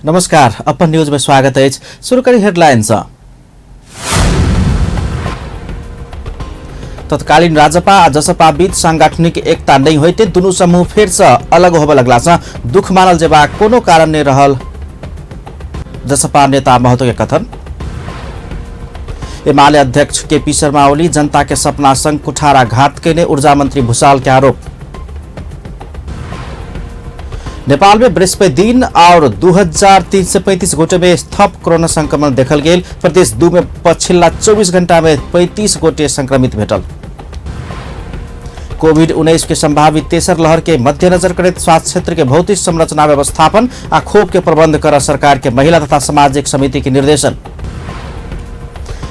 नमस्कार, अपन न्यूज में स्वागत अछि। शुरू करी हेडलाइन सँ। तत्कालीन राजपा आ जसपा बीच सांगठनिक एकता नहीं होते दुनू समूह फेर से अलग होबय लगला सँ दुख मानल जेबाक कोनो कारण नहीं रहल जसपा नेता महतो के कथन। एमाले अध्यक्ष केपी शर्मा ओली जनता के सपना संग कुठाराघात केने ऊर्जा मंत्री भूषाल के आरोप। नेपाल में बृहस्पति दिन और 2335 गोटे में थप कोरोना संक्रमण देखल गेल। प्रदेश 2 में पछिल्ला 24 घंटा में 35 गोटे संक्रमित भेटल। कोविड-19 के संभावित तेसर लहर के मध्यनजर करैत स्वास्थ्य क्षेत्र के भौतिक संरचना व्यवस्थापन आ खोप के प्रबंध कर सरकार के महिला तथा सामाजिक समिति के निर्देशन।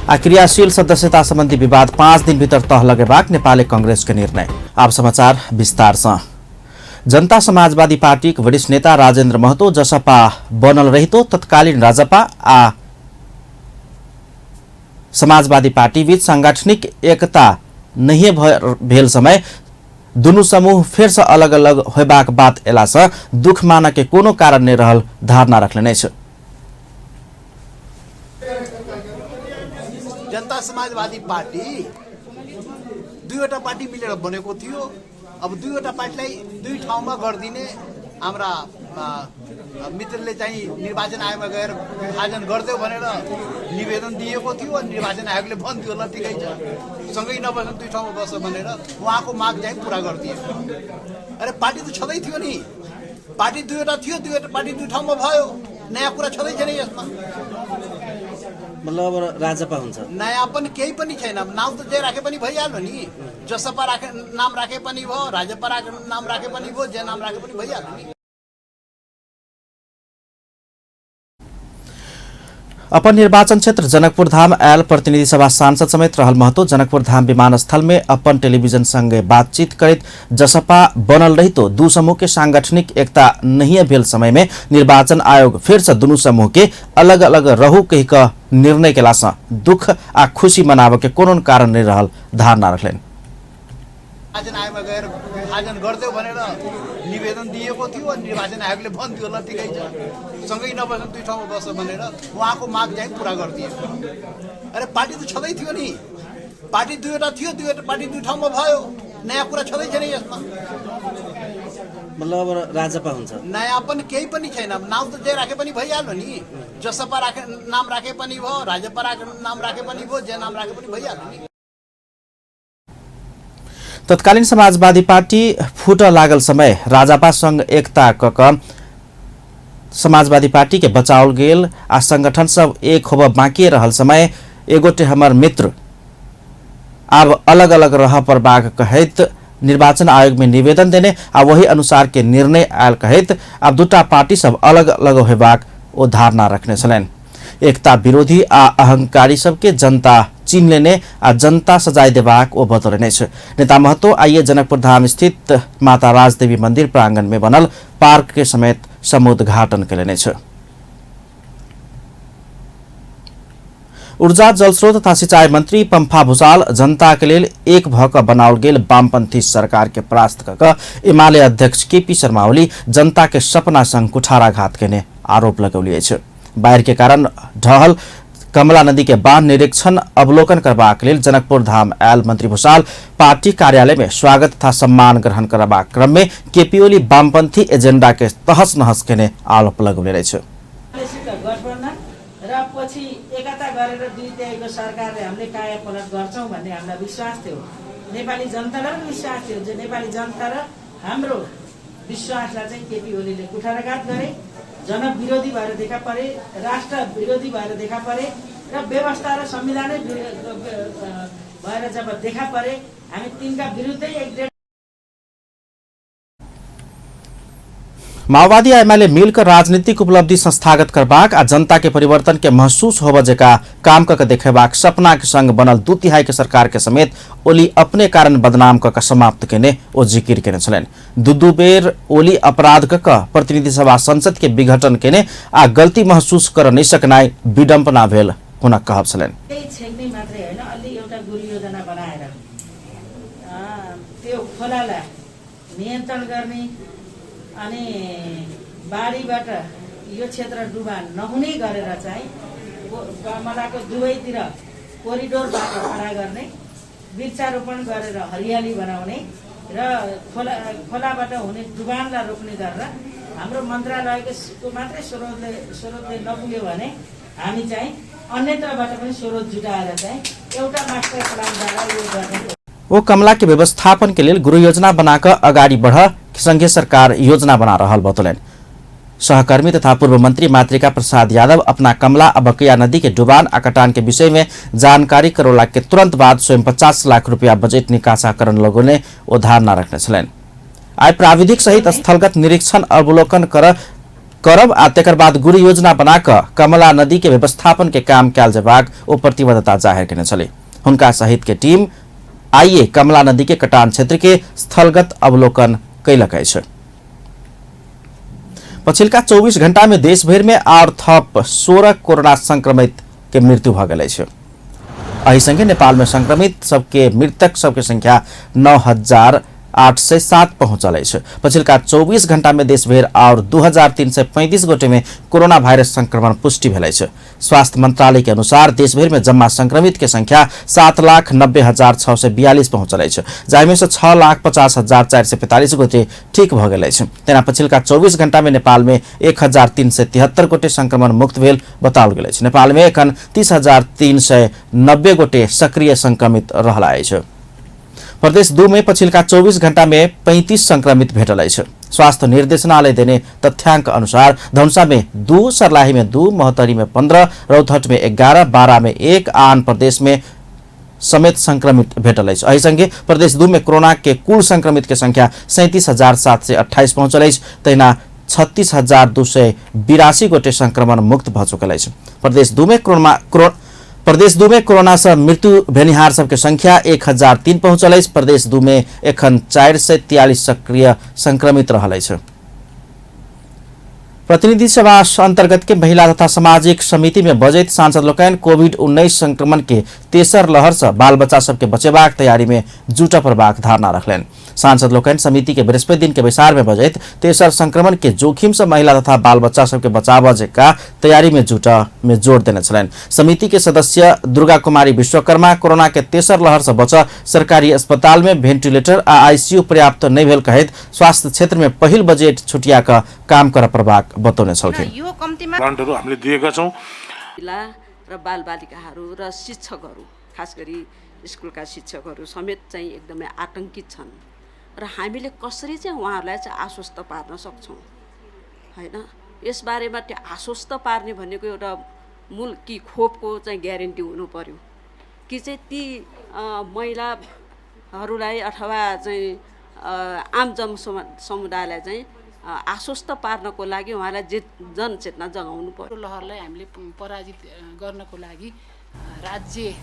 आ क्रियाशील सदस्यता संबंधी विवाद 5 दिन भीतर तह लगेबाक नेपाली कांग्रेस के निर्णय। आप समाचार विस्तार से। जनता समाजवादी पार्टीक वरिष्ठ नेता राजेन्द्र महतो जसपा बनल रहितो तत्कालीन राजपा आ समाजवादी पार्टी बीच सांगठनिक एकता नहीं भेल समय दुनू समूह फेर से अलग अलग होबाक बात एला से दुख मानक के कोनो कारण नहीं रहल धारणा रखने अछि। जनता समाजवादी पार्टी दुईवटा पार्टी मिलेर बनेको थियो। अब दुईवटा पार्टीलाई दुई ठाउँमा गरिदिने हाम्रा मित्रले चाहिँ निर्वाचन आयोगमा गएर विभाजन गरिदेऊ भनेर निवेदन दिएको थियो अनि निर्वाचन आयोगले भनिदियो ल ठिकै छ, सँगै नबस्नु दुई ठाउँमा बस्छ भनेर उहाँको माग चाहिँ पुरा गरिदिएको। अरे पार्टी त छँदै थियो नि, पार्टी दुईवटा थियो, दुईवटा पार्टी दुई ठाउँमा भयो, नयाँ कुरा छँदै छैन यसमा। मतलब राजपा हुन्छ, नयाँ पनि केही पनि छैन। नाम त जे राखे पनि भइहाल्यो नि, जसपा राखे नाम राखे पनि भयो, राजपा राखे नाम राखे पनि भयो, जे नाम राखे पनि भइहाल्यो नि। अपन निर्वाचन क्षेत्र जनकपुर धाम आयल प्रतिनिधि सभा सांसद समेत रहल महतो जनकपुर धाम विमानस्थल में अपन टेलीविजन संगे बातचीत करैत जसपा बनल रहितो दू समूह के सांगठनिक एकता नहीं भेल समय में निर्वाचन आयोग फेर से दुनू समूह के अलग अलग रहू कहि कऽ निर्णय केला सँ दुख आ खुशी मनाबय के कोनो कारण नहीं रहल धारणा रखलनि। निर्वाचन आयोगमा गएर विभाजन गरिदेऊ भनेर निवेदन दिएको थियो अनि निर्वाचन आयोगले भनिदियो ल ठिकै छ, सँगै नबस्नु दुई ठाउँमा बस्छ भनेर उहाँको माग चाहिँ पुरा गरिदिएको। अरे पार्टी त छँदै थियो नि, पार्टी दुईवटा थियो, दुईवटा पार्टी दुई ठाउँमा भयो, नयाँ कुरा छँदै छैन यसमा। मतलब राजपा हुन्छ, नयाँ पनि केही पनि छैन। नाम त जे राखे पनि भइहाल्यो नि, जसपा राखे नाम राखे पनि भयो, राजपा राखे नाम राखे पनि भयो, जे नाम राखे पनि भइहाल्यो नि। तत्कालीन समाजवादी पार्टी फुट लागल समय राजपा संग एकता क समाजवादी पार्टी के बचाओल गेल आ संगठन सब एक होब बाकी रहल समय एगोटे हमर मित्र आब अलग अलग रह परबाक कहैत निर्वाचन आयोग में निवेदन देने आ वही अनुसार के निर्णय आयल कहैत आब दूटा पार्टी सब अलग अलग होबाक ओ धारणा रखने छलनि। एकता विरोधी आ अहंकारी सबके जनता चिन्ह लेने आ जनता सजाय देबाक ओ बतौलनि अछि। नेता महतो आइए जनकपुर धाम स्थित माता राजदेवी मंदिर प्रांगण में बनल पार्क के समेत समुद्घाटन कयलनि अछि। ऊर्जा जलस्रोत तथा सिंचाई मंत्री पंफा भूषाल जनता के लेल एक भऽ कऽ बनाओल गेल वामपंथी सरकार के परास्त कऽ कऽ एमाले अध्यक्ष केपी शर्मा ओली जनता के सपना संग कुठाराघात केने आरोप लगौली अछि। बाढ़ि के कारण ढहल कमला नदी के बांध निरीक्षण अवलोकन करबाक लेल जनकपुर धाम आयल मंत्री भूषाल पार्टी कार्यालय में स्वागत तथा सम्मान ग्रहण करबाक क्रम में केपी ओली वामपंथी एजेंडा के तहस नहस केने आरोप लगौने अछि। र पछि एकता गरेर दुई तिहाईको सरकारले हामीले कायापलट गर्छौं भन्ने हामीलाई विश्वास थियो, नेपाली जनतालाई पनि विश्वास थियो। जो नेपाली जनता र हाम्रो विश्वासलाई चाहिँ केपी ओलीले कुठाराघात गरे, जनविरोधी भएर देखा परे, राष्ट्र विरोधी भएर देखा परे र व्यवस्था र संविधानै भएर जब देखा परे हामी तिनका विरुद्धै एक डेढ माओवादी एमाले मिलकर राजनीतिक उपलब्धि संस्थागत करबाक आ जनता के परिवर्तन के महसूस होब जका काम कऽ देखेबाक सपना के संग बनल दू तिहाई के सरकार के समेत ओली अपने कारण बदनाम कऽ समाप्त केने ओ जिकिर केने छलनि। दू दू बेर ओली अपराध कऽ प्रतिनिधि सभा संसद के विघटन केने आ गलती महसूस कर नहीं सकनाइ विडम्बना भेल हुनक कहब छलनि। मात्रै होइन, अलि एउटा गुरु योजना बनाएर त्यो खोलालाई नियन्त्रण गर्ने अनि बाढीबाट यो क्षेत्र डुबान नहुने गरेर चाहिँ कमलाको दुवैतिर कोरिडोर बाटो खडा गर्ने, वृक्षारोपण गरेर हरियाली बनाउने र खोला खोलाबाट हुने डुबानलाई रोक्ने गरेर हाम्रो मन्त्रालयको मात्रै स्रोतले नपुग्यो भने हामी चाहिँ अन्यत्रबाट पनि स्रोत जुटाएर चाहिँ एउटा मास्टर प्लानद्वारा यो गर्ने। वो कमला के व्यवस्थापन के लेल गुरु योजना बनाकर अगाडि बढ़ संघीय सरकार योजना बना रहल बतौलनि। सहकर्मी तथा पूर्व मंत्री मातृका प्रसाद यादव अपना कमला आ बकैया नदी के डुबान आ कटान के विषय में जानकारी करोला के तुरंत बाद स्वयं 50 लाख रुपया बजट निकासाकरण लोगों ने ओ धारणा रखने छलनि। आइ प्राविधिक सहित स्थलगत निरीक्षण अवलोकन करब आ तकर बाद गुरु योजना बनाकर कमला नदी के व्यवस्थापन के काम कयल जेबाक ओ प्रतिबद्धता जाहिर केने छलै। हुनका सहित के टीम आइए कमला नदी के कटान क्षेत्र के स्थलगत अवलोकन कैलक अछि। पछिल्का 24 घंटा में देशभरि में आर थप 16 कोरोना संक्रमित के मृत्यु भ गेल अछि। एहि संगे नेपाल में संक्रमित सबके मृतक सबके संख्या 9,807 पहुंचल अछि। पछिल्का 24 घंटा में देशभरि और 2,335 गोटे में कोरोना वायरस संक्रमण पुष्टि भेल अछि। स्वास्थ्य मंत्रालय के अनुसार देशभरि में जम्मा संक्रमित के संख्या 7,90,642 पहुंचल अछि, जाहिमे से 6,50,445 गोटे ठीक भ गेल अछि। तेना पछिल्का 24 घंटा में नेपाल में 1,373 गोटे संक्रमण मुक्त भेल बताओल गेल अछि। नेपाल में एखन 30,390 गोटे सक्रिय संक्रमित रहला अछि। प्रदेश 2 में पछिल्का 24 घंटा में 35 संक्रमित भेटल अछि। स्वास्थ्य निर्देशनालय देने तथ्यांक अनुसार धनुषा में 2, सर्लाही में 2, महोत्तरी में 15, रौतहट में 11, बारा में 1, आन प्रदेश में समेत संक्रमित भेटल अछि। एहि संगे प्रदेश 2 में कोरोना के कुल संक्रमित के संख्या 37,728 पहुंचल अछि। तहिना 36,282 गोटे संक्रमण मुक्त भ चुकल अछि। प्रदेश 2 में कोरोना से मृत्यु भेनिहार सबके संख्या 1,003 पहुंचल अछि। प्रदेश 2 में एखन 443 सक्रिय संक्रमित रहल अछि। प्रतिनिधि सभा अंतर्गत के महिला तथा सामाजिक समिति में बजैत सांसद लोकनि कोविड-19 संक्रमण के तेसर लहर से बाल बच्चा सबके बचेबाक तैयारी में जुटऽ पड़बाक धारणा रखलनि। सांसद लोकनि समिति के बृहस्पति दिन के बैसार में बजैत तेसर संक्रमण के जोखिम से महिला तथा बाल बच्चा सबके बचाव जका तैयारी में जुटऽ में जोर देने छलनि। समिति के सदस्य दुर्गा कुमारी विश्वकर्मा कोरोना के तेसर लहर से बचऽ सरकारी अस्पताल में वेंटिलेटर आ आईसीयू पर्याप्त नहीं भेल कहैत स्वास्थ्य क्षेत्र में पहिल बजेट छुटिया कऽ काम करऽ पड़बाक बतौने छलखिन। यो कम्तीमा प्लान्टहरू हामीले दिएका छौँ। महिला र बालबालिकाहरू र शिक्षकहरू, खास गरी स्कुलका शिक्षकहरू समेत चाहिँ एकदमै आतङ्कित छन् र हामीले कसरी चाहिँ उहाँहरूलाई चाहिँ आश्वस्त पार्न सक्छौँ, हैन? यसबारेमा त्यो आश्वस्त पार्ने भनेको एउटा मूल कि खोपको चाहिँ ग्यारेन्टी हुनु पर्यो कि चाहिँ ती महिलाहरूलाई अथवा चाहिँ आम जन समुदायलाई चाहिँ आश्वस्त पार्नको लागि उहाँलाई जनचेतना जगाउनु पर्यो। लहरलाई हामीले पराजित गर्नको लागि राज्य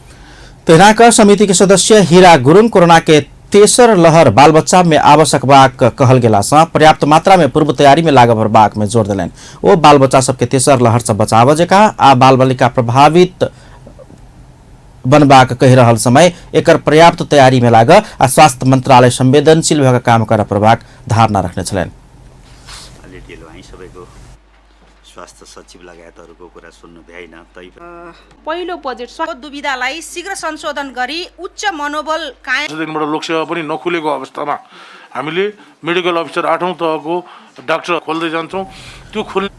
तेनाका समिति के सदस्य हीरा गुरुङ कोरोना के तेसर लहर बाल बच्चा में आवश्यक बाक कहल गेला सँ पर्याप्त मात्रा में पूर्व तैयारी में लागल पड़बाक में जोर देलनि। ओ बाल बच्चा सबके तेसर लहर से बचाव जका आ बाल बालिका प्रभावित बनबाक कहि रहल समय एकर पर्याप्त तैयारी में लाग आ स्वास्थ्य मंत्रालय संवेदनशील भऽ काम करऽ पड़बाक धारणा रखने छलनि। सबैको स्वास्थ्य सचिव लगायत अरूको कुरा सुन्नु भ्याइन। तै पहिलो बजेट दुविधालाई शीघ्र संशोधन गरी उच्च मनोबल कायम दिनबाट लोकसेवा पनि नखुलेको अवस्थामा हामीले मेडिकल अफिसर 8औं तहको डाक्टर खोल्दै जान्छौँ। त्यो खोल्ने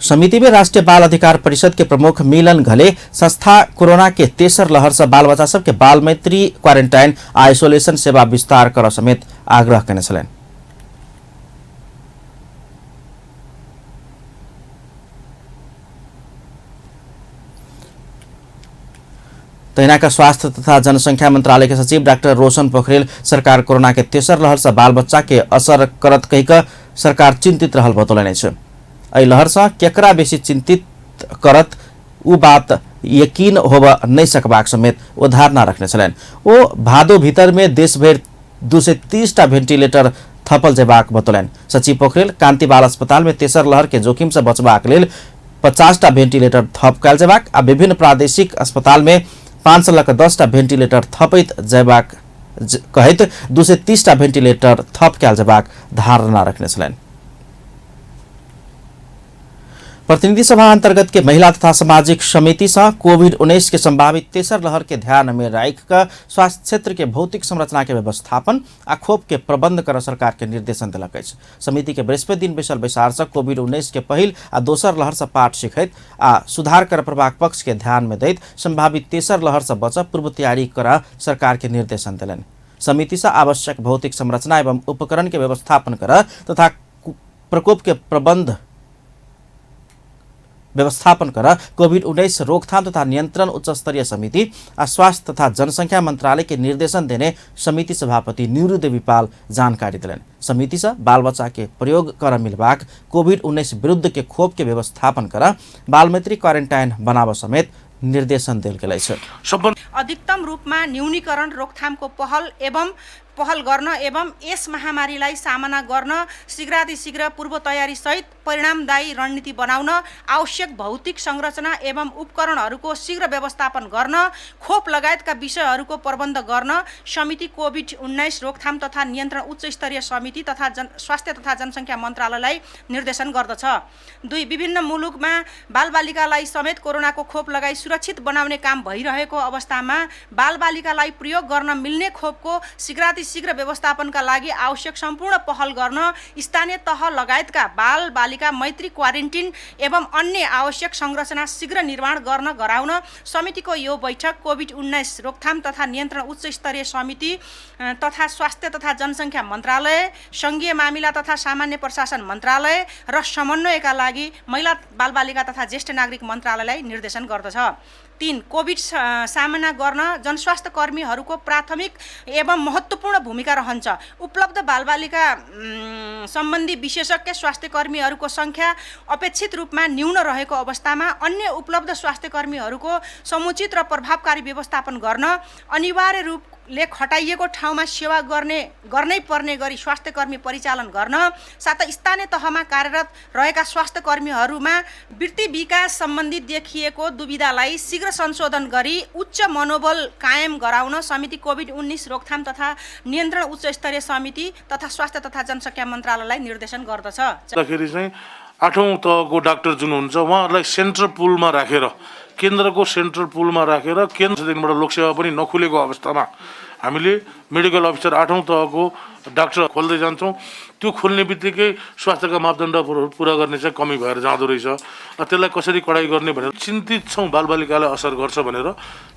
समिति में राष्ट्रीय बाल अधिकार परिषद के प्रमुख मिलन घले संस्था कोरोना के तेसर लहर से बाल बच्चा सबके बाल मैत्री क्वारेंटाइन आइसोलेशन सेवा विस्तार कर समेत आग्रह केने छलनि। तहिना स्वास्थ्य तथा जनसंख्या मंत्रालय के सचिव डाक्टर रोशन पोखरेल सरकार कोरोना के तेसर लहर से बाल बच्चा के असर करत कहिक सरकार चिंतित रहल बतौलनि अछि। एहि लहर से केकरा बेसी चिंतित करत उ बात यकीन होब नहीं सकबाक समेत ओ धारणा रखने छलनि। ओ भादो भीतर में देशभरि 230 टा वेंटिलेटर थपल जेबाक बतौलनि। सचिव पोखरेल कान्ति बाल अस्पताल में तेसर लहर के जोखिम से बचबाक लेल 50 टा वेंटिलेटर थप कयल जेबाक आ विभिन्न प्रादेशिक अस्पताल में 5 लाख 10 टा भेंटिलेटर थपैत जेबाक कहैत 230 टा भेंटिलेटर थप कयल जेबाक धारणा रखने छलनि। प्रतिनिधि सभा अंतर्गत के महिला तथा सामाजिक समिति से कोविड-19 के संभावित तेसर लहर के ध्यान में राख कर स्वास्थ्य क्षेत्र के भौतिक संरचना के व्यवस्थापन आ खोप के प्रबंध कर सरकार के निर्देशन देलक अछि। समिति के बृहस्पति दिन बैसल बैसार से कोविड-19 के पहिल आ दोसर लहर से पाठ सीखैत आ सुधार कर पड़बाक पक्ष के ध्यान में दैत संभावित तेसर लहर से बचब पूर्व तैयारी कर सरकार के निर्देशन देलनि। समिति से आवश्यक भौतिक संरचना एवं उपकरण के व्यवस्थापन कर तथा प्रकोप के प्रबंध व्यवस्थापन कर कोविड-19 रोकथाम तथा नियंत्रण उच्च स्तरीय समिति आ स्वास्थ्य तथा जनसंख्या मंत्रालय के निर्देशन देने समिति सभापति नीरू देवी पाल जानकारी दिलनि। समिति से बाल बच्चा के प्रयोग कर मिलबाक कोविड-19 विरुद्ध के खोप के व्यवस्थापन कर बालमैत्री क्वारेन्टाइन बनाव समेत निर्देशन देल गेल अछि। अधिकतम रूपमा न्यूनीकरण रोकथामको पहल एवं पहल गर्न एवं यस महामारीलाई सामना गर्न शीघ्रातिशीघ्र पूर्व तयारी सहित परिणामदायी रणनीति बनाउन आवश्यक भौतिक संरचना एवं उपकरणहरूको शीघ्र व्यवस्थापन गर्न खोप लगायतका विषयहरूको प्रबन्ध गर्न समिति कोभिड-19 रोकथाम तथा नियन्त्रण उच्च स्तरीय समिति तथा स्वास्थ्य तथा जनसङ्ख्या मन्त्रालयलाई निर्देशन गर्दछ। 2 विभिन्न मुलुकमा बालबालिकालाई समेत कोरोनाको खोप लगाई सुरक्षित बनाउने काम भइरहेको अवस्थामा बालबालिकालाई प्रयोग गर्न मिल्ने खोपको शीघ्रातिशीघ्र व्यवस्थापनका लागि आवश्यक सम्पूर्ण पहल गर्न स्थानीय तह लगायतका बाल बालिका मैत्री क्वारेन्टिन एवं अन्य आवश्यक संरचना शीघ्र निर्माण गर्न गराउन समितिको यो बैठक कोभिड-19 रोकथाम तथा नियन्त्रण उच्च स्तरीय समिति तथा स्वास्थ्य तथा जनसङ्ख्या मन्त्रालय, सङ्घीय मामिला तथा सामान्य प्रशासन मन्त्रालय र समन्वयका लागि महिला बालबालिका तथा ज्येष्ठ नागरिक मन्त्रालयलाई निर्देशन गर्दछ। 3 कोभिड सामना गर्न जनस्वास्थ्य कर्मीहरूको प्राथमिक एवं महत्त्वपूर्ण भूमिका रहन्छ। उपलब्ध बालबालिका सम्बन्धी विशेषज्ञ स्वास्थ्य कर्मीहरूको सङ्ख्या अपेक्षित रूपमा न्यून रहेको अवस्थामा अन्य उपलब्ध स्वास्थ्य कर्मीहरूको समुचित र प्रभावकारी व्यवस्थापन गर्न अनिवार्य रूपले खटाइएको ठाउँमा सेवा गर्नै पर्ने गरी स्वास्थ्य कर्मी परिचालन गर्न साथै स्थानीय तहमा कार्यरत रहेका स्वास्थ्य कर्मीहरूमा वृत्ति विकास सम्बन्धी देखिएको दुविधालाई शीघ्र संशोधन गरी उच्च मनोबल कायम गराउन समिति कोभिड-19 रोकथाम तथा नियन्त्रण उच्च स्तरीय समिति तथा स्वास्थ्य तथा जनसङ्ख्या मन्त्रालयलाई निर्देशन गर्दछ। चाहिँ 8औं तहको डाक्टर जुन हुन्छ उहाँहरूलाई सेन्ट्रल पुलमा राखेर, केन्द्रको सेन्ट्रल पुलमा राखेर केन्द्रदेखिबाट लोकसेवा पनि नखुलेको अवस्थामा हामीले मेडिकल अफिसर 8औं तहको डाक्टर खोल्दै जान्छौँ। त्यो खोल्ने बित्तिकै स्वास्थ्यका मापदण्डहरू पुरा गर्ने चाहिँ कमी भएर जाँदो रहेछ। त्यसलाई कसरी कडाइ गर्ने भनेर चिन्तित छौँ, बालबालिकालाई असर गर्छ भनेर।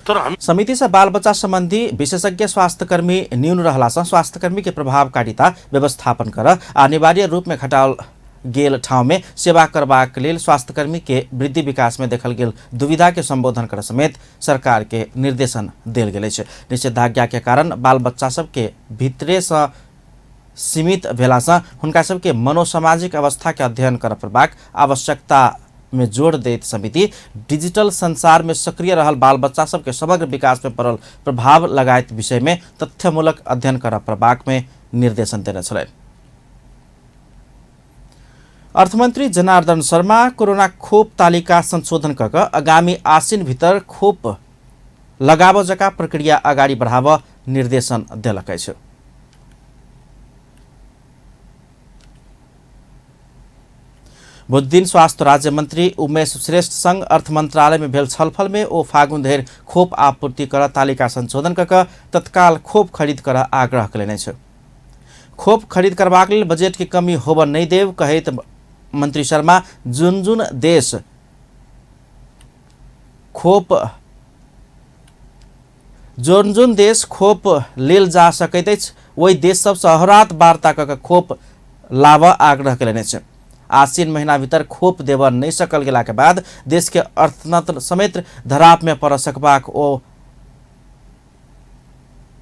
तर हामी समिति से बालबच्चा सम्बन्धी विशेषज्ञ स्वास्थ्यकर्मी न्यून रहलासँ स्वास्थ्यकर्मी के प्रभावकारिता व्यवस्थापन कर अनिवार्य रूपमे घटाओल गेल ठाउँ में सेवा करबाक लेल स्वास्थ्यकर्मी के वृद्धि विकास में देखल गेल दुविधा के संबोधन कर समेत सरकार के निर्देशन देल गेल अछि। निषेधाज्ञा के कारण बाल बच्चा सबके भीतरे से सीमित भेलासँ हुनका सबके मनोसामाजिक अवस्था के अध्ययन कर पड़बाक आवश्यकता में जोड़ दैत समिति डिजिटल संसार में सक्रिय रहल बाल बच्चा सबके समग्र विकास में पड़ल प्रभाव लगायत विषय में तथ्यमूलक अध्ययन कर पड़बाक में निर्देशन देने छलनि। अर्थमन्त्री जनार्दन शर्मा कोरोना खोप तालिका संशोधन कऽ आगामी आसिन भीतर खोप लगाब जका प्रक्रिया अगाडि बढ़ाब निर्देशन देलक अछि। बुधदिन स्वास्थ्य राज्य मन्त्री उमेश श्रेष्ठ संग अर्थ मन्त्रालय में भेल छलफल में ओ फागुन धरि खोप आपूर्ति कर तालिका संशोधन कऽ तत्काल खोप खरीद कर आग्रह कयलनि अछि। खोप खरीद करबाक लेल बजट के कमी होबऽ नहि देब कहैत मंत्री शर्मा जुन जुन देश खोप लेल जा सकैत अछि ओहि देश सबसँ अहोरात वार्ता कऽ खोप लाबऽ आग्रह कयलनि अछि। आसिन महीना भीतर खोप देबऽ नहि सकल गेला के बाद देश के अर्थतंत्र समेत धराप में पड़ सकबाक ओ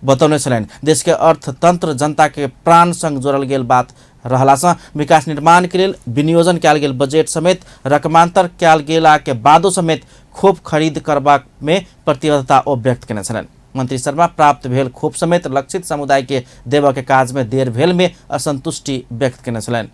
बतौने छलनि। देश के अर्थतंत्र जनता के प्राण संग जोड़ल गेल बात रहलासँ विकास निर्माण के लेल विनियोजन कयल गेल बजट समेत रकमांतर कयल गेला के बादो समेत खोप खरीद करबाक में प्रतिबद्धता ओ व्यक्त केने छलनि। मंत्री शर्मा प्राप्त भेल खोप समेत लक्षित समुदाय के देबऽ के काज में देर भेल में असंतुष्टि व्यक्त केने छलनि।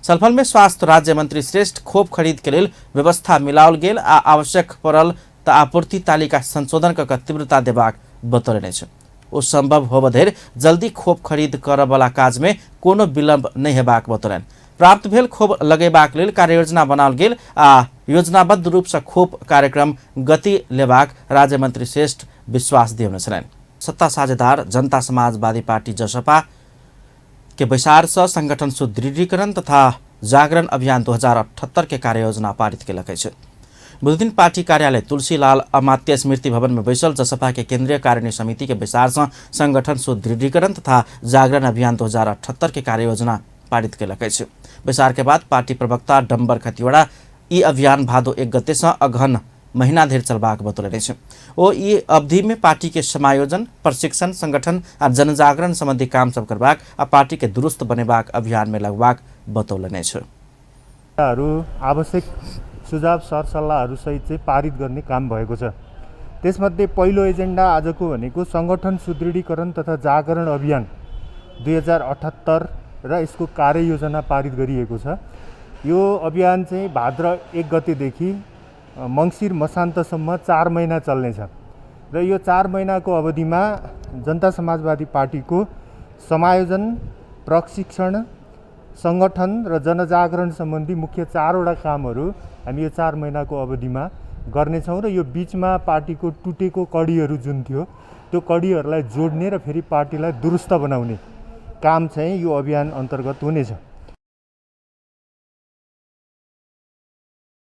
छलफल में स्वास्थ्य राज्य मंत्री श्रेष्ठ खोप खरीद के लेल व्यवस्था मिलाओल गेल आ आवश्यक पड़ल तऽ आपूर्ति तालिका संशोधन कऽ तीव्रता देबाक बतौलनि अछि। ओ संभव होब धरि जल्दी खोप खरीद करऽ वाला काज में कोनो विलंब नहि हेबाक बतौलनि। प्राप्त भेल खोप लगेबाक लेल कार्ययोजना बनाओल गेल आ योजनाबद्ध रूप से खोप कार्यक्रम गति लेबाक राज्य मंत्री श्रेष्ठ विश्वास दियौने छलनि। सत्ता साझेदार जनता समाजवादी पार्टी जसपा के बैसार से संगठन सुदृढ़ीकरण तथा जागरण अभियान 2078 के कार्ययोजना पारित केलक अछि। बुधदिन पार्टी कार्यालय तुलसीलाल अमात्य स्मृति भवन में बैसल जसपा के केंद्रीय कार्यकारिणी समिति के बैसार से संगठन सुदृढ़ीकरण तथा जागरण अभियान 2078 के कार्ययोजना पारित केलक अछि। बैसार के बाद पार्टी प्रवक्ता डम्बर खतिवड़ा ई अभियान भादो 1 गते से अगहन महीना धरि चलबाक बतौलनि अछि। ओ ई अवधि में पार्टी के समायोजन, प्रशिक्षण, संगठन आ जनजागरण संबंधी काम सब करबाक आ पार्टी के दुरुस्त बनेबाक अभियान में लगबाक बतौलनि अछि। आवश्यक सुझाव सरसल्लाहहरू सहित चाहिँ पारित गर्ने काम भएको छ। त्यसमध्ये पहिलो एजेन्डा आजको भनेको संगठन सुदृढीकरण तथा जागरण अभियान 2078 र यसको कार्ययोजना पारित गरिएको छ। यो अभियान चाहिँ भाद्र 1 गतेदेखि मङ्सिर मसान्तसम्म 4 महिना चल्नेछ र यो 4 महिनाको अवधिमा जनता समाजवादी पार्टीको समायोजन, प्रशिक्षण, सङ्गठन र जनजागरण सम्बन्धी मुख्य 4वटा कामहरू हामी यो 4 महिनाको अवधिमा गर्नेछौँ र यो बिचमा पार्टीको टुटेको कडीहरू जुन थियो त्यो कडीहरूलाई जोड्ने र फेरि पार्टीलाई दुरुस्त बनाउने काम चाहिँ यो अभियान अन्तर्गत हुनेछ।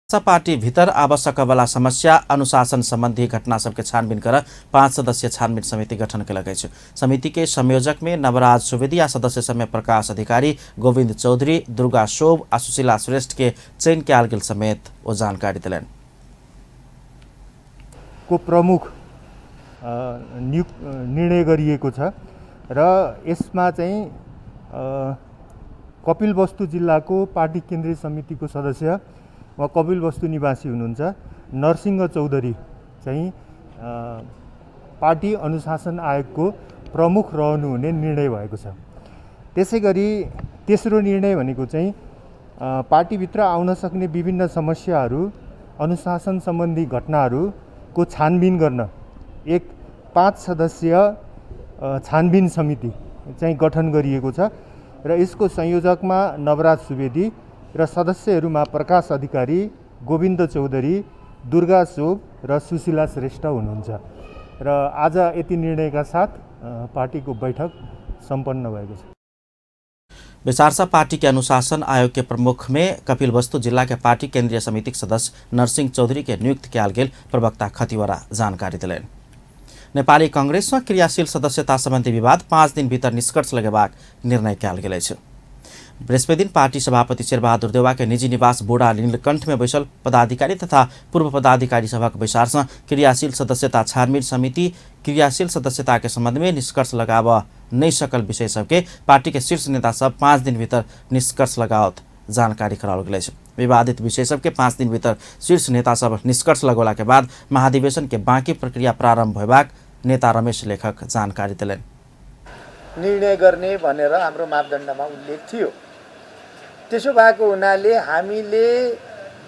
पार्टी भीतर आवश्यक वाला समस्या अनुशासन संबंधी घटना सबके छानबीन कर 5 सदस्यीय छानबीन समिति गठन केलक अछि। समिति के संयोजक में नवराज सुवेदी आ सदस्य समय प्रकाश अधिकारी, गोविंद चौधरी, दुर्गा शोभ आ सुशीला श्रेष्ठ के चयन कयल गेल समेत ओ जानकारी देलनि। को प्रमुख निर्णय गरिएको छ र यसमा चाहिँ कपिलवस्तु जिल्लाको पार्टी केन्द्रीय समितिको सदस्य उहाँ कपिलवस्तु निवासी हुनुहुन्छ नरसिंह चौधरी चाहिँ पार्टी अनुशासन आयोगको प्रमुख रहनुहुने निर्णय भएको छ। त्यसैगरी तेस्रो निर्णय भनेको चाहिँ पार्टीभित्र आउन सक्ने विभिन्न समस्याहरू, अनुशासन सम्बन्धी घटनाहरूको छानबिन गर्न एक 5 सदस्यीय छानबिन समिति चाहिँ गठन गरिएको छ र यसको संयोजकमा नवराज सुवेदी र सदस्यहरूमा प्रकाश अधिकारी, गोविन्द चौधरी, दुर्गा शोभ र सुशीला श्रेष्ठ हुनुहुन्छ र आज यति निर्णयका साथ पार्टीको बैठक सम्पन्न भएको छ। बैसारसा पार्टी के अनुशासन आयोग के प्रमुख में कपिलवस्तु जिला के पार्टी केंद्रीय समिति के सदस्य नरसिंह चौधरी के नियुक्त कयल गेल प्रवक्ता खतिवड़ा जानकारी देलनि। नेपाली कांग्रेस में क्रियाशील सदस्यता संबंधी विवाद 5 दिन भीतर निष्कर्ष लगेबाक निर्णय कयल गेल अछि। बृहस्पति दिन पार्टी सभापति शेरबहादुर देउवा के निजी निवास बोडा नीलकंठ में बैसल पदाधिकारी तथा पूर्व पदाधिकारी सभक बैसार से क्रियाशील सदस्यता छानबीन समिति क्रियाशील सदस्यता के संबंध में निष्कर्ष लगाव नहीं सकल विषय सबके पार्टी के शीर्ष नेता सब 5 दिन भीतर निष्कर्ष लगावत जानकारी कराओल गेल अछि। विवादित विषय सबके 5 दिन भीतर शीर्ष नेता सब निष्कर्ष लगौला के बाद महाधिवेशन के बाकी प्रक्रिया प्रारंभ होबाक नेता रमेश लेखक जानकारी देलनि। निर्णय गर्ने भनेर हाम्रो मापदण्डमा उल्लेख थियो। त्यसो भएको हुनाले हामीले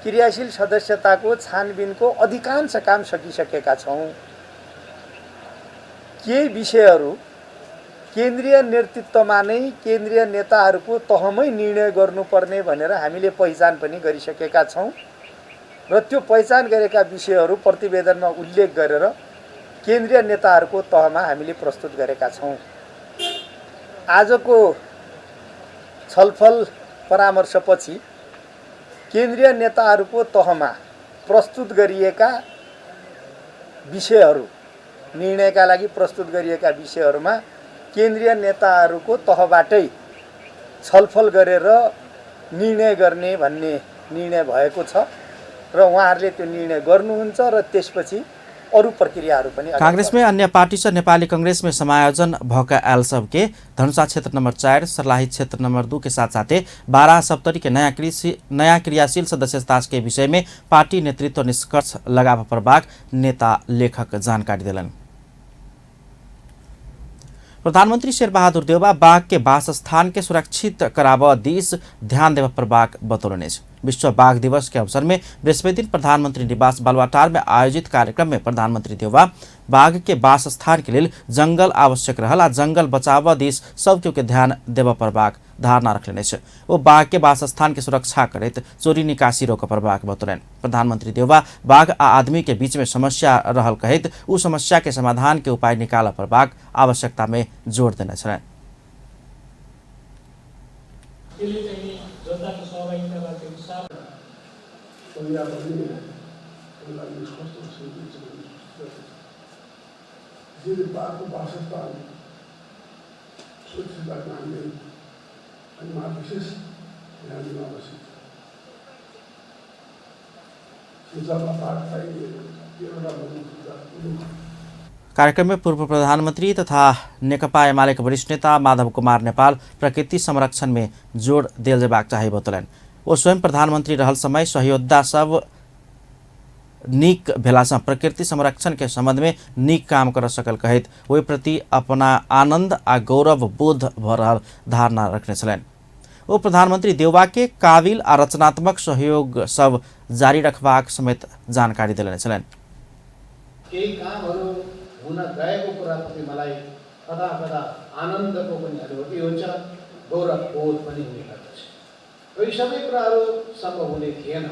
क्रियाशील सदस्यताको छानबिनको अधिकांश काम सकिसकेका छौँ। केही विषयहरू केन्द्रीय नेतृत्वमा नै केन्द्रीय नेताहरूको तहमै निर्णय गर्नुपर्ने भनेर हामीले पहिचान पनि गरिसकेका छौँ र त्यो पहिचान गरेका विषयहरू प्रतिवेदनमा उल्लेख गरेर केन्द्रीय नेताहरूको तहमा हामीले प्रस्तुत गरेका छौँ। आजको छलफल परामर्शपछि केन्द्रीय नेताहरूको तहमा प्रस्तुत गरिएका विषयहरू, निर्णयका लागि प्रस्तुत गरिएका विषयहरूमा केन्द्रीय नेताहरूको तहबाटै छलफल गरेर निर्णय गर्ने भन्ने निर्णय भएको छ र उहाँहरूले त्यो निर्णय गर्नुहुन्छ र त्यसपछि अरू प्रक्रियाहरू पनि। कांग्रेस में अन्य पार्टी से नेपाली कांग्रेस में समायोजन भएका आयल सबके धनुषा क्षेत्र नंबर 4, सर्लाही क्षेत्र नंबर 2 के साथ साथे 12 सप्तरी के नयाँ क्रियाशील सदस्यता के विषय में पार्टी नेतृत्व निष्कर्ष लगाव परबाक नेता लेखक जानकारी देलनि। प्रधानमंत्री शेरबहादुर देउवा बाघ के वासस्थान के सुरक्षित कराब this ध्यान देव परबाक बतौलनि अछि। विश्व बाघ दिवस के अवसर में बृहस्पति दिन प्रधानमंत्री निवास बालुवाटार में आयोजित कार्यक्रम में प्रधानमंत्री देउवा बाघ के वासस्थान के लेल जंगल आवश्यक रहल आ जंगल बचाव दिस सब केओ के ध्यान देबऽ पड़बाक धारणा रखने छै। ओ बाघ के वासस्थान के सुरक्षा करैत चोरी निकासी रोकऽ पड़बाक बतौलनि। प्रधानमंत्री देउवा बाघ आ आदमी के बीच में समस्या रहल कहैत उ समस्या के समाधान के उपाय निकालऽ पड़बाक आवश्यकता में जोड़ देने छलनि। कार्यक्रम में पूर्व प्रधानमंत्री तथा नेकपा एमाले के वरिष्ठ नेता माधव कुमार नेपाल प्रकृति संरक्षण में जोड़ देल जेबाक चाही बतौलनि। ओ स्वयं प्रधानमंत्री रहल समय सहयोद्धा सब नीक भेलासँ प्रकृति संरक्षण के संबंध में नीक काम कर सकल कहैत ओहि प्रति अपना आनंद आ गौरव बोध भ रहल धारणा रखने छलनि। ओ प्रधानमंत्री देउवा के काबिल आ रचनात्मक सहयोग सब जारी रखबाक समेत जानकारी देने छलनि। केही कामहरू हुन गएको कुराप्रति मलाई कदा कदा आनन्दको पनि अनुभूति हुन्छ, गौरव बोध पनि हुने गर्दछ। यो सबै कुराहरू सम्भव हुने थिएन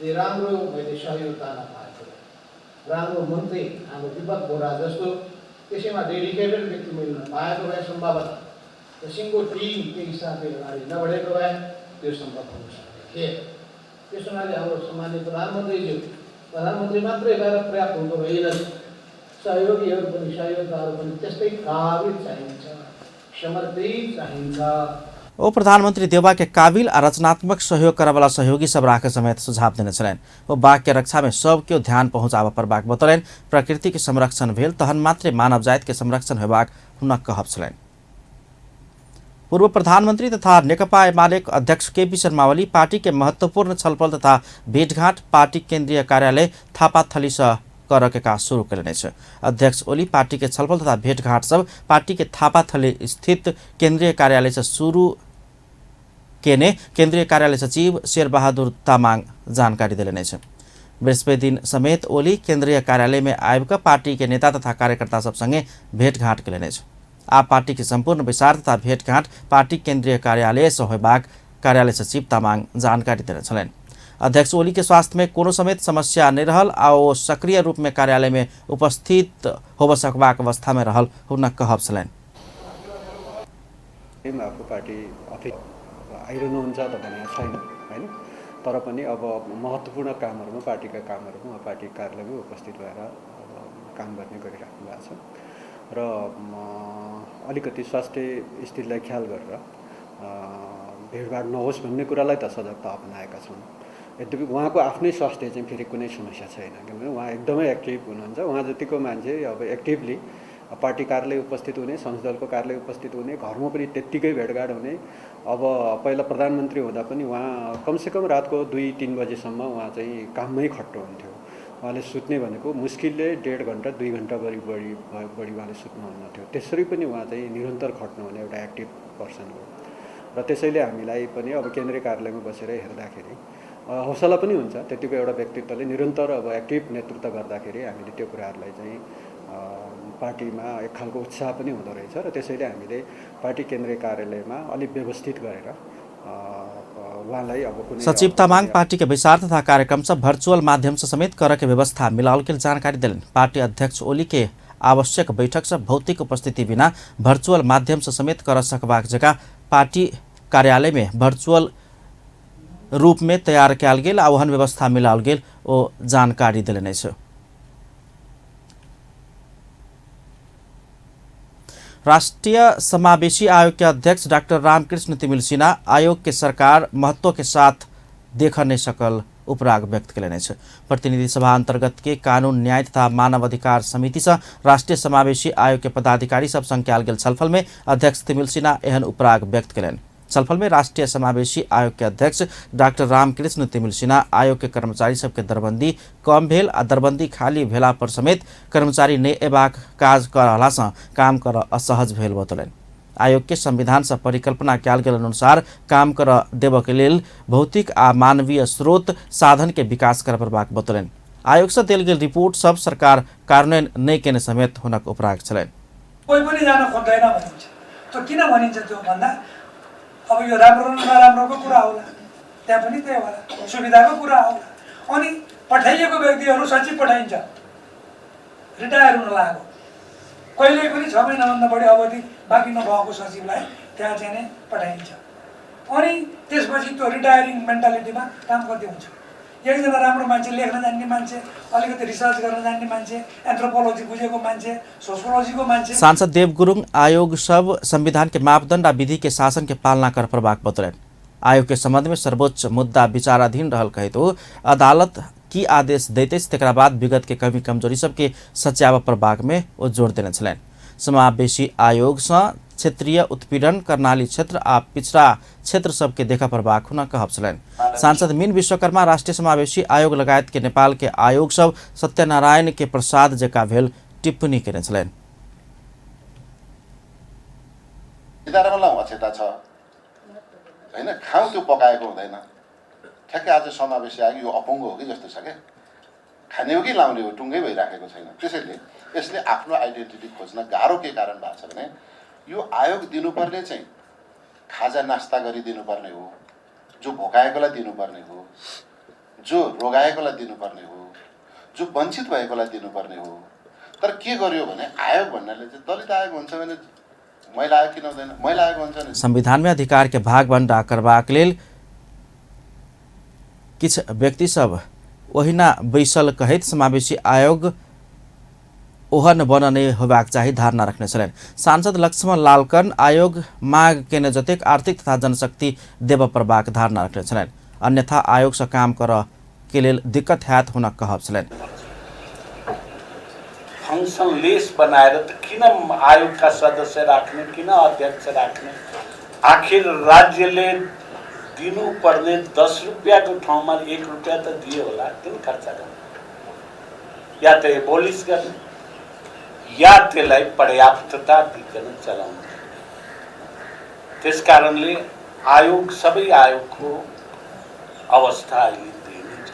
यदि राम्रो मैले सहयोगता नपाएको, राम्रो मन्त्री हाम्रो विपद बोरा जस्तो त्यसैमा डेडिकेटेड व्यक्ति मैले नपाएको भए सम्भवतः र सिङ्गो टिम त्यही हिसाबले अगाडि नबढेको भए त्यो सम्भव हुन सक्ने थिएन। त्यस हुनाले हाम्रो सम्माननीय प्रधानमन्त्रीज्यू प्रधानमन्त्री मात्रै भएर पर्याप्त हुँदो रहेनछ, सहयोगीहरू पनि सहयोगदाहरू पनि त्यस्तै काबिल चाहिन्छ, समर्पित चाहिन्छ। ओ प्रधानमंत्री देउवा के काबिल आ रचनात्मक सहयोग करवाला सहयोगी सब राखे समेत सुझाव देने छलनि। ओ बाघ के रक्षा में सब केओ ध्यान पहुँचाबऽ पड़बाक बतौलनि। प्रकृति के संरक्षण भेल तहन मात्रे मानव जाति के संरक्षण होबाक हुनक कहब छलनि। पूर्व प्रधानमंत्री तथा नेकपा एमाले अध्यक्ष केपी शर्मा ओली पार्टी के महत्वपूर्ण छलफल तथा भेटघाट पार्टी केन्द्रीय कार्यालय थापाथली से कर के काज शुरू कयने छै। अध्यक्ष ओली पार्टी के छलफल तथा भेटघाट सब पार्टी के थापाथली स्थित केन्द्रीय कार्यालय से शुरू केने केन्द्रीय कार्यालय सचिव शेरबहादुर तामाङ जानकारी देने छै। बृहस्पति दिन समेत ओली केन्द्रीय कार्यालय में आबि कऽ पार्टी के नेता तथा कार्यकर्ता सब संगे भेटघाट कयने छै। आ पार्टी के संपूर्ण बैसार तथा भेटघाट पार्टी केन्द्रीय कार्यालय से होयबाक कार्यालय सचिव तामाङ जानकारी देने छलनि। अध्यक्ष ओली के स्वास्थ्य में कोनो समेत समस्या नहीं रहल आ ओ सक्रिय रूप में कार्यालय में उपस्थित होबऽ सकबाक अवस्था में रहल हुनक कहब छलनि। पार्टी अफिस आइरहनुहुन्छ त भनेको छैन हैन, तर पनि अब महत्त्वपूर्ण कामहरूमा पार्टीका कामहरूमा पार्टी कार्यालयमै उपस्थित भएर अब काम गर्ने गरिराख्नु भएको छ र अलिकति स्वास्थ्य स्थितिलाई ख्याल गरेर भिडभाड नहोस् भन्ने कुरालाई त सजगता अपनाएका छौँ। यद्यपि उहाँको आफ्नै स्वास्थ्य चाहिँ फेरि कुनै समस्या छैन, किनभने उहाँ एकदमै एक्टिभ हुनुहुन्छ। उहाँ जतिको मान्छे अब एक्टिभली पार्टी कार्यालय उपस्थित हुने, संसदको कार्यालय उपस्थित हुने, घरमा पनि त्यत्तिकै भेटघाट हुने। अब पहिला प्रधानमन्त्री हुँदा पनि उहाँ कमसेकम रातको 2-3 बजीसम्म उहाँ चाहिँ काममै खट्टो हुन्थ्यो। उहाँले सुत्ने भनेको मुस्किलले 1.5 घन्टा 2 घन्टा बढी बढी उहाँले सुत्नुहुन्न थियो। त्यसरी पनि उहाँ चाहिँ निरन्तर खट्नुहुने एउटा एक्टिभ पर्सन हो र त्यसैले हामीलाई पनि अब केन्द्रीय कार्यालयमा बसेर हेर्दाखेरि हौसला पनि हुन्छ। त्यतिको एउटा व्यक्तित्वले निरन्तर अब एक्टिभ नेतृत्व गर्दाखेरि हामीले त्यो कुराहरूलाई चाहिँ पार्टीमा एक खालको उत्साह पनि हुँदो रहेछ र त्यसैले हामीले पार्टी केन्द्रीय कार्यालयमा अलिक व्यवस्थित गरेर उहाँलाई अब कुनै सचिव तामाङ पार्टी के बैसार तथा कार्यक्रम सब भर्चुअल माध्यम से समेत कर के व्यवस्था मिलाओल के जानकारी देलनि। पार्टी अध्यक्ष ओली के आवश्यक बैठक सब भौतिक उपस्थिति बिना भर्चुअल माध्यम से समेत कर सकबाक जगह पार्टी कार्यालय में भर्चुअल रूप में तैयार कयल गेल आ ओहन व्यवस्था मिलाओल गेल ओ जानकारी देलनि अछि। राष्ट्रीय समावेशी आयोग के अध्यक्ष डॉक्टर रामकृष्ण तिमिल सिन्हा आयोग के सरकार महत्व के साथ देख नहीं सकल उपराग व्यक्त कयने अछि। प्रतिनिधि सभा अंतर्गत के कानून न्याय तथा मानव अधिकार समिति से राष्ट्रीय समावेशी आयोग के पदाधिकारी सब संग कयल गेल छलफल में अध्यक्ष तिमिल सिन्हा एहन उपराग व्यक्त कयलनि। छलफल में राष्ट्रीय समावेशी आयोग के अध्यक्ष डॉक्टर रामकृष्ण तिमिल सिन्हा आयोग के कर्मचारी सबके दरबंदी कम भेल आ दरबंदी खाली भेला पर समेत कर्मचारी नहि अयबाक काज क रहला सँ काम कर असहज भेल बतौलनि। आयोग के संविधान से परिकल्पना कयल गेल अनुसार काम कर देबऽ के लेल भौतिक आ मानवीय स्रोत साधन के विकास कर पड़बाक बतौलनि। आयोग से देल गेल रिपोर्ट सब सरकार कार्यान्वयन नहि केने समेत हुनक उपराग छलनि। कोही पनि जान खोज्दैन भनिन्छ, त्यो किन भनिन्छ त्यो भन्दा अब यो राम्रो र नराम्रोको कुरा होला, त्यहाँ पनि त्यही होला, सुविधाको कुरा होला। अनि पठाइएको व्यक्तिहरू सचिव पठाइन्छ, रिटायर हुन लागेको, कहिल्यै पनि 6 महिनाभन्दा बढी अवधि बाँकी नभएको सचिवलाई त्यहाँ चाहिँ नै पठाइन्छ। अनि त्यसपछि त्यो रिटायरिङ मेन्टालिटीमा काम कति हुन्छ। एकजना राम्रो मान्छे, लेख्न जान्ने मान्छे, अलिकति रिसर्च गर्न जान्ने मान्छे, एन्थ्रोपोलोजी बुझेको मान्छे, सोसियोलोजीको मान्छे। सांसद देव गुरुङ आयोग सब संविधान के मापदंड आ विधि के शासन के पालना कर पड़बाक बतौलनि। आयोग के संबंध में सर्वोच्च मुद्दा विचाराधीन रहल कहैत अदालत की आदेश दैत अछि, तकरा बाद विगत के कमी कमजोरी सबके सच्याब पड़बाक में ओ जोर देने छलनि। समावेशी आयोग सँ क्षेत्रीय उत्पीड़न कर्णाली क्षेत्र आ पिछड़ा क्षेत्र सबके देखा पड़बाक हुनक कहब छलनि। सांसद मीन विश्वकर्मा राष्ट्रीय समावेशी आयोग लगायत के नेपाल के आयोग सब सत्यनारायण के प्रसाद जका भेल टिप्पणी केने छलनि। अक्षता छ हैन, खाउँ त्यो पकाएको हुँदैन। ठ्याक्कै आज समावेशी आयो, यो अपुङ्गो हो कि जस्तो छ क्या, खाने हो कि लाउने हो टुङ्गै भइराखेको छैन। त्यसैले यसले आफ्नो आइडेन्टिटी खोज्न गाह्रो के कारण भएको छ भने यो आयोग दिनुपर्ने चाहिँ खाजा नास्ता गरी दिनुपर्ने हो, जो भोकाएकोलाई दिनुपर्ने हो, जो रोगाएकोलाई दिनुपर्ने हो, जो वञ्चित भएकोलाई दिनुपर्ने हो। तर के गर्यो भने आयोग भन्नाले चाहिँ दलित आयोग हुन्छ भने महिला आयोग किन हुँदैन, महिला आयोग हुन्छ भने। संविधान में अधिकार के भाग बंटा करबाक लेल किछु व्यक्ति सब ओहिना बैसल कहैत समावेशी आयोग ओहन बन नहि होबाक चाही धारणा रखने छलनि। सांसद लक्ष्मण लालकन आयोग माग केने जतेक आर्थिक तथा जनशक्ति देबऽ पड़बाक धारणा रखने छलनि, अन्यथा आयोग से काम करऽ के लेल दिक्कत हैत हुनक कहब छलनि। फंक्सनलेस बनाएर त किन आयोगका सदस्य राख्ने, किन अध्यक्ष राख्ने? आखिर राज्यले दिनुपर्ने 10 रुपियाँको ठाउँमा 1 रुपियाँ त दियो होला, किन खर्च गर्ने? या त एबोलिस गर्ने या त्यसलाई पर्याप्तता दिकन चलाउनु। त्यसकारणले आयोग, सबै आयोगको अवस्था अहिले त्यही नै छ।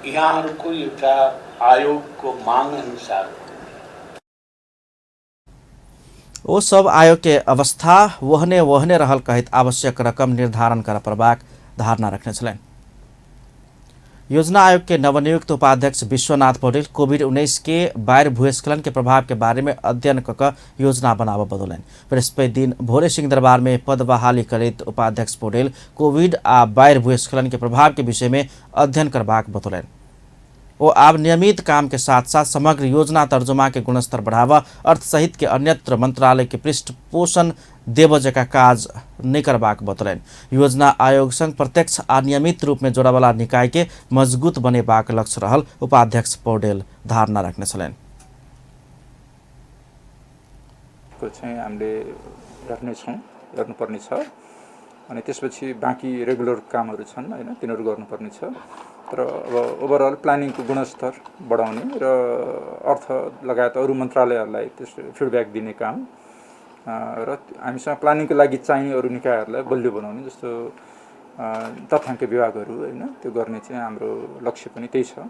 यहाँहरूको एउटा आयोगको माग अनुसार ओ सब आयोग के अवस्था वहने वहने रहल कहैत आवश्यक रकम निर्धारण कर पड़बाक धारणा रखने छलनि। योजना आयोग के नवनियुक्त उपाध्यक्ष विश्वनाथ पौडेल कोविड-19 के बाढ़ि भूस्खलन के प्रभाव के बारे में अध्ययन क योजना बनाबऽ बतौलनि। बृहस्पति दिन भोरे सिंहदरबार में पद बहाली करैत उपाध्यक्ष पौडेल कोविड आ बाढ़ि भूस्खलन के प्रभाव के विषय में अध्ययन करबाक बतौलनि। ओ आब नियमित काम के साथ साथ समग्र योजना तर्जुमा के गुणस्तर बढ़ावा, अर्थ सहित के अन्यत्र मंत्रालय के पृष्ठ पोषण देव जका काज नहीं करबाक बतौलनि। योजना आयोग संग प्रत्यक्ष आ नियमित रूप में जोड़ावाला निकाय के मजबूत बनेबाक लक्ष्य रहल उपाध्यक्ष पौडेल धारणा रखने छलनि। चाहिँ हामीले हेर्नेछौँ, हेर्नुपर्ने छ। अनि त्यसपछि बाँकी रेगुलर कामहरू छन् हैन, तिनीहरू गर्नुपर्ने छ। तर अब ओभरअल प्लानिङको गुणस्तर बढाउने र अर्थ लगायत अरू मन्त्रालयहरूलाई त्यस फिडब्याक दिने काम र हामीसँग प्लानिङको लागि चाहिने अरू निकायहरूलाई बलियो बनाउने, जस्तो तथ्याङ्क विभागहरू हैन, त्यो गर्ने चाहिँ हाम्रो लक्ष्य पनि त्यही छ।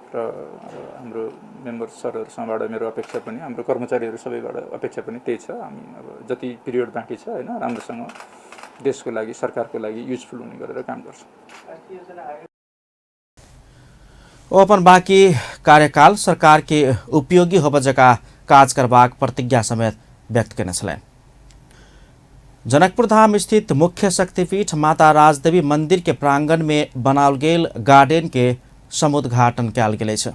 र अब हाम्रो मेम्बर सरहरूसँगबाट मेरो अपेक्षा पनि, हाम्रो कर्मचारीहरू सबैबाट अपेक्षा पनि त्यही छ। हामी अब जति पिरियड बाँकी छ हैन, राम्रोसँग देशको लागि, सरकारको लागि युजफुल हुने गरेर काम गर्छौँ। ओ अपन बाँकी कार्यकाल सरकार के उपयोगी होब जका काज करबाक प्रतिज्ञा समेत व्यक्त केने छलनि। जनकपुर धाम स्थित मुख्य शक्तिपीठ माता राजदेवी मंदिर के प्रांगण में बनाओल गेल गार्डन के समुद्घाटन कयल गेल अछि।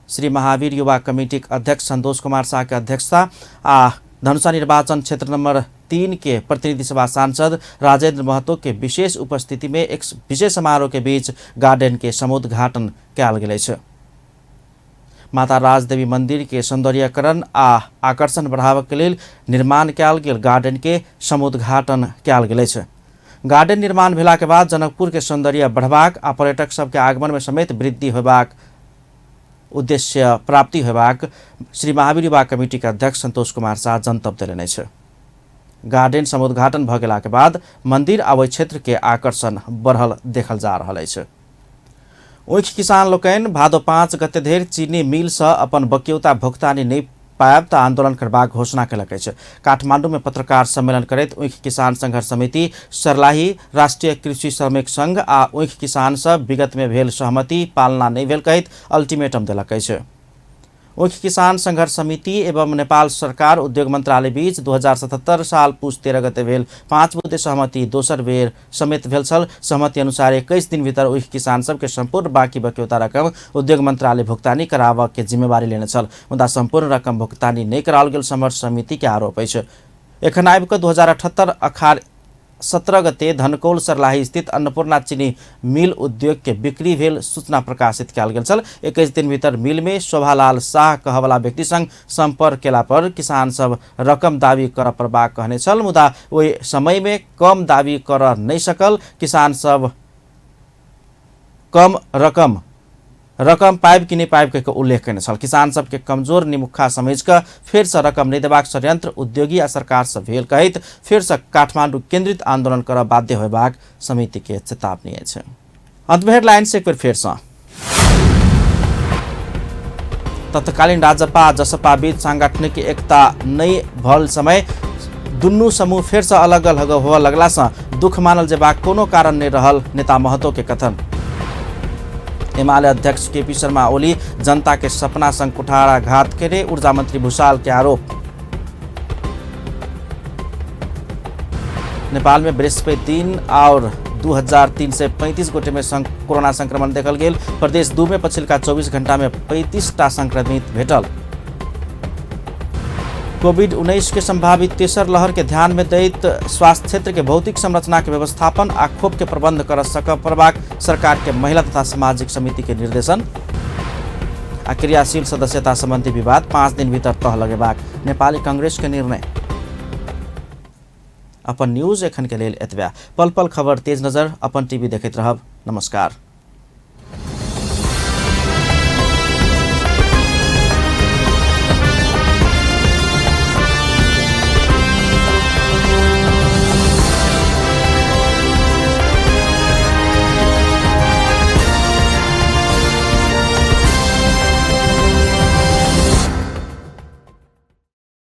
श्री महावीर युवा कमिटी के अध्यक्ष संतोष कुमार शाह के अध्यक्षता आ धनुषा निर्वाचन क्षेत्र नंबर 3 के प्रतिनिधि सभा सांसद राजेंद्र महतो के विशेष उपस्थिति में एक विशेष समारोह के बीच गार्डन के समुद्घाटन कयल गेल अछि। माता राजदेवी मंदिर के सौंदर्यीकरण आ आकर्षण बढ़ावे के लेल निर्माण कयल गेल गार्डन के समुद्घाटन कयल गेल अछि। गार्डन निर्माण भेला के बाद जनकपुर के सौंदर्य बढ़बाक आ पर्यटक सबके आगमन में समेत वृद्धि होबाक उद्देश्य प्राप्ति होयबाक श्री महावीर युवा कमिटी के अध्यक्ष संतोष कुमार शाह जनतब देलनि अछि। गार्डन समुद्घाटन भ गेलाक बाद मंदिर आ ओहि क्षेत्र के आकर्षण बढ़ल देखल जा रहल अछि। ऊख किसान लोकनि भादो 5 गते धरि चीनी मिल सँ अपन बक्यौता भुगतानी नहि पायब त आंदोलन करबाक घोषणा केलक अछि। काठमांडू में पत्रकार सम्मेलन करैत ऊख किसान संघर्ष समिति सर्लाही, राष्ट्रीय कृषि श्रमिक संघ आ ऊख किसान सब विगत में भेल सहमति पालना नहि भेल कहैत अल्टीमेटम देलक अछि। ऊख किसान संघर्ष समिति एवं नेपाल सरकार उद्योग मंत्रालय बीच 2077 साल पुस 13 गते भेल 5 बुँदे सहमति दोसर बेर समेत भेल छल। सहमति अनुसार 21 दिन भीतर ऊख किसान सबके सम्पूर्ण बाँकी बक्यौता रकम उद्योग मंत्रालय भुक्तानी कराबऽ के जिम्मेवारी लेने छल, मुदा सम्पूर्ण रकम भुक्तानी नहि कराओल गेल संघर्ष समिति के आरोप अछि। एखन आबि कऽ 2078 अखार 17 गते धनकौल सर्लाही स्थित अन्नपूर्णा चीनी मिल उद्योग के बिक्री भेल सूचना प्रकाशित कयल गेल छल। 21 दिन भीतर मिल में शोभालाल शाह कहवला व्यक्ति संग संपर्क केला पर किसान सब रकम दावी कर पड़बाक कहने छल, मुदा ओहि समय में कम दावी कर नहि सकल किसान सब कम रकम पाइब कि नहि पाइब के उल्लेख केने छल। किसान सबके कमजोर निमुखा समझ कऽ फेर से रकम नहि देबाक षड्यंत्र उद्योगी आ सरकार से भेल कहैत फेर से काठमांडू केंद्रित आंदोलन करऽ बाध्य होयबाक समिति के चेतावनी अछि। अंत में हेडलाइन से एक बेर फेर से। तत्कालीन राजपा जसपा बीच सांगठनिक एकता नहि भल समय दुनू समूह फेर से अलग अलग होअ लगला से दुख मानल जेबाक कोनो कारण नहि रहल नेता महतो के कथन। एमाले अध्यक्ष केपी शर्मा ओली जनता के सपना संग कुठाराघात करे ऊर्जा मंत्री भूषाल के आरोप। नेपाल में बृहस्पति दिन और 2335 गोटे में कोरोना संक्रमण देखल गेल। प्रदेश 2 में पछिलका 24 घंटा में 35 टा संक्रमित भेटल। कोविड-19 के संभावित तेसर लहर के ध्यान में दैत स्वास्थ्य क्षेत्र के भौतिक संरचना के व्यवस्थापन आ खोप के प्रबंध कर सक पड़बाक सरकार के महिला तथा सामाजिक समिति के निर्देशन। आ क्रियाशील सदस्यता संबंधी विवाद 5 दिन भीतर तह लगेबाक नेपाली कांग्रेस के निर्णय। अपन न्यूज एखन के लेल एतबे। पल पल खबर तेज नजर अपन टीवी देखैत रहब। नमस्कार।